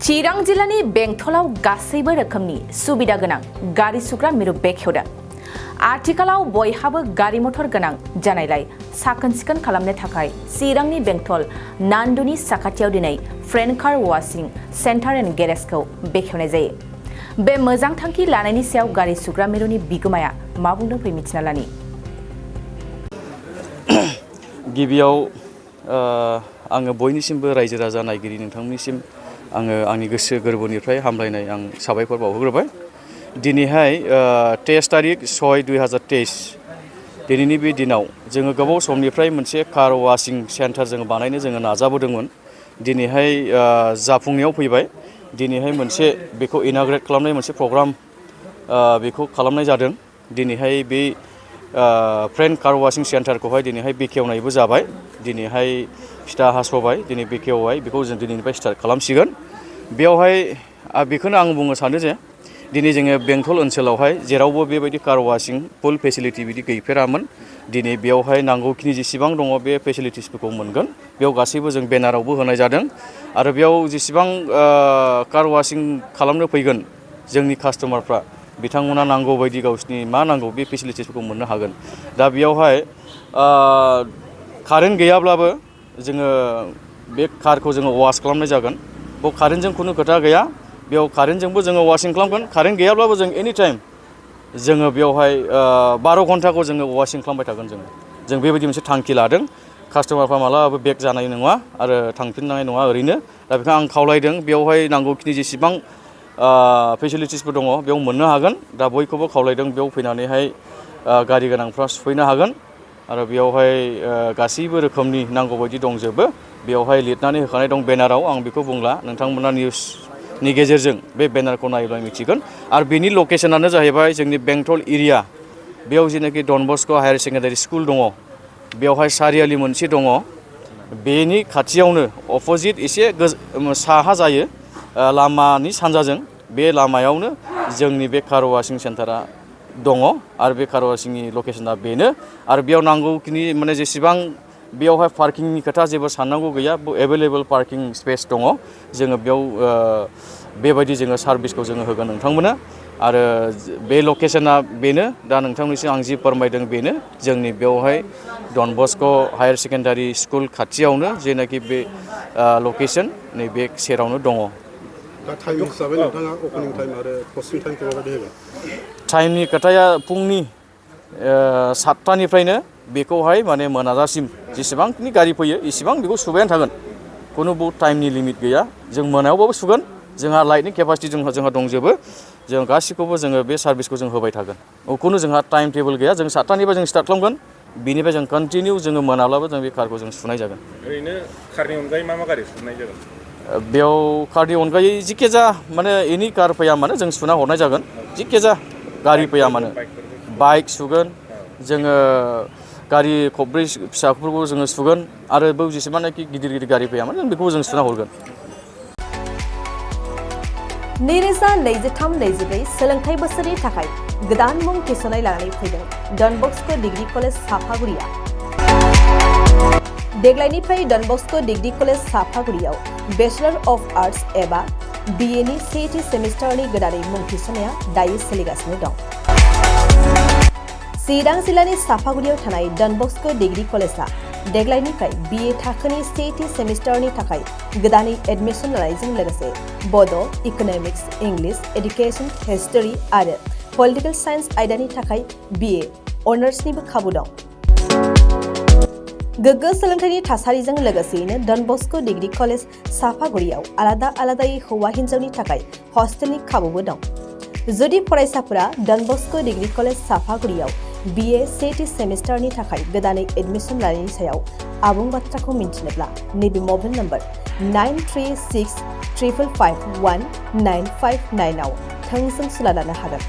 चिरां जिल्लानि बेंथलाव गासैबो रोखोमनि सुबिदा गोनां गारि सुग्रा मिरु बेखेवदों। आथिखालाव बयहाबो गारि मटर गोनां जानायलाय साखोन सिखोन खालामनो थाखाय चिरांनि बेंथल नान्दुनि साखाथियाव दिनै friend car washing centre and गेरेजखौ बेखेवनाय जायो। बे मोजां थांखि लानायनि सायाव गारि सुग्रा मिरुनि बिगोमाया मा बुंदों फै मिथिना लानि। गिबियाव आङो बयनिसिमबो रायजो राजा नायगिरि नोंथांमोननिसिम आङो आंनि गोसो गोरबोनिफ्राय हामलायनाय आं साबायखर बावहरग्रोबाय। दिनैहाय 23 तारिख 6/2023 दिनैनि बे दिनाव जोङो गोबाव समनिफ्राय मोनसे कार वाशिं सेन्टार जोङो बानायनो जोङो नाजाबोदोंमोन। दिनैहाय जाफुंनायाव फैबाय। दिनैहाय मोनसे बेखौ इनाग्रेट खालामनाय मोनसे प्रग्राम बेखौ खालामनाय जादों। दिनैहाय बे फ्रेन्ड कार वाशिं सेन्टारखौहाय दिनैहाय बेखेवनायबो जाबाय। दिनैहाय फिथा हास'बाय, दिनै बेखेवबाय, बेखौ जों दिनैनिफ्राय स्टार्ट खालामसिगोन। बेयावहाय बेखौनो आं बुंनो सानो जे दिनै जोङो बेंथल ओनसोलावहाय जेरावबो बेबायदि कार वाशिं फुल फेसिलिटि बिदि गैफेरामोन। दिनै बेयावहाय नांगौखिनि जेसेबां दङ बे फेसिलिटिसफोरखौ मोनगोन। बेयाव गासैबो जों बेनारावबो होनाय जादों आरो बेयाव जेसेबां कार वाशिं खालामनो फैगोन जोंनि कास्टमारफ्रा बिथांमोना नांगौ बायदि गावसिनि मा नांगौ बे फेसिलिटिसफोरखौ मोननो हागोन। दा बेयावहाय कारेन्ट गैयाब्लाबो जोङो बे कारखौ जोङो वाश खालामनाय जागोन। बेयाव कारेन्टजों खुनु खोथा गैया। बेयाव कारेन्टजोंबो जोङो वाशिं खालामगोन। कारेन्ट गैयाब्लाबो जों एनि टाइम जोङो बेयावहाय 12 घन्टाखौ जोङो वाशिं खालामबाय थागोन जों बेबायदि मोनसे थांखि लादों। कास्टमारफ्रा मालाबाबो बेक जानाय नङा आरो थांफिननाय नङा ओरैनो। दा बेखौ आं खावलायदों बेयावहाय नांगौखिनि जेसेबां फेसिलिटिसफोर दङ बेयाव मोननो हागोन। दा बयखौबो खावलायदों बेयाव फैनानैहाय गारि गोनांफ्रा सुफैनो हागोन आरो बेयावहाय गासैबो रोखोमनि नांगौ बायदि दंजोबो। बेयावहाय लिरनानै होखानाय दं बेनाराव। आं बेखौ बुंला, नोंथांमोना निउसनि गेजेरजों बे बेनारखौ नायोब्ला मिथिगोन। आरो बेनि लकेसनानो जाहैबाय जोंनि बेंथल एरिया। बेयाव जेनाखि Don Bosco' higher secondary school दङ, बेवहाय सारियालि मोनसे दङ। बेनि खाथियावनो अपोजिट एसे साहा जायो लामानि सानजाजों, बे लामायावनो जोंनि बे कार वाशिं सेन्टारा दङ आरो बे कार वाशिंनि लकेसना बेनो। आरो बेयाव नांगौखिनि माने जेसेबां बेयावहाय पार्किंनि खोथा जेबो साननांगौ गैया। एभेलेबल पार्किं स्पेस दङ। जोङो बेयाव बेबायदि जोङो सार्भिसखौ जोङो होगोन नोंथांमोनो। आरो बे लकेसना बेनो। दा नोंथांनिसिम आं जि फोरमायदों बेनो। जोंनि बेयावहाय Don Bosco' higher secondary school खाथियावनो जेनाखि बे लकेसन नैबे सेरावनो दङ। दा टाइम हिसाबै नोंथाङा अपेनिं टाइम आरो क्लसिं टाइमखौ माबायदि होगोन? टाइमनि खोथाया फुंनि 7टानिफ्रायनो बेखौहाय माने मोनाजासिम जेसेबांखिनि गारि फैयो इसेबां बेखौ सुबायानो थागोन। खुनु टाइमनि लिमिट गैया। जों मोनायावबाबो सुगोन। जोंहा लाइटनि केपासिटि जोंहा दंजोबो। जों गासिखौबो जोङो बे सार्भिसखौ जों होबाय थागोन। खुनु जोंहा टाइम टेबोल गैया। जों 7टानिफ्राय जों स्टार्ट खालामगोन। बिनिफ्राय जों कन्टिनिउ जोङो मोनाब्लाबो जों बे कारखौ जों सुनाय जागोन। ओरैनो कारनि अनगायै मा गारि सुनाय जागोन? बेयाव कारनि अनगायै जिखिजाया माने एनि कार फैया मानो जों सुना हरनाय जागोन। जिखिजाया गारि फैया मानो बाइक सुगोन, जोङो गारि खबब्रै फिसाफोरखौ जोङो सुगोन आरो बेयाव जेसेबांनाखि गिदिर गारि फैया मानो जों बेखौ जों सुना हरगोन। 2023-24 सोलोंथाइ बोसोरनि थाखाय गोदान मुं थिसननाय लानानै फैदों डन बस्क' डिग्री कलेज साफागुरिया। देग्लायनिफ्राय डन बस्क' डिग्री कलेज साफागुरियाव बेचलर अफ आर्ट्स एबा BA नि सेथि सेमिस्टारनि गोदानै मुं थिसननाया दायो सोलिगासिनो दं। चिरां जिल्लानि साफागुरियाव थानाय डन बस्क' डिग्री कलेजआ देग्लायनिफ्राय BA थाखोनि सेथि सेमिस्टारनि थाखाय गोदानै एडमिसन लानायजों लोगोसे बड', इक'नमिक्स, इंलिश, एडुकेशन, हिस्टरी आरो पलिटिकल साइन्स आयदानि थाखाय BA अनार्सनिबो खाबु दं। गोग्गो सोलोंथाइनि थासारिजों लोगोसेयैनो डन बस्क' डिग्री कलेज साफागुरियाव आलादायै हौवा हिन्जावनि थाखाय हस्टेलनि खाबुबो दं। जुदि फरायसाफोरा डन बस्क' डिग्री कलेज साफागुरियाव BA सेथि सेमिस्टारनि थाखाय गोदानै एडमिसन लानायनि सायाव आबुं बाथ्राखौ मिन्थिनोब्ला नैबे मबाइल नम्बर 9365519559 आव थोंजों सुला लानो हागोन।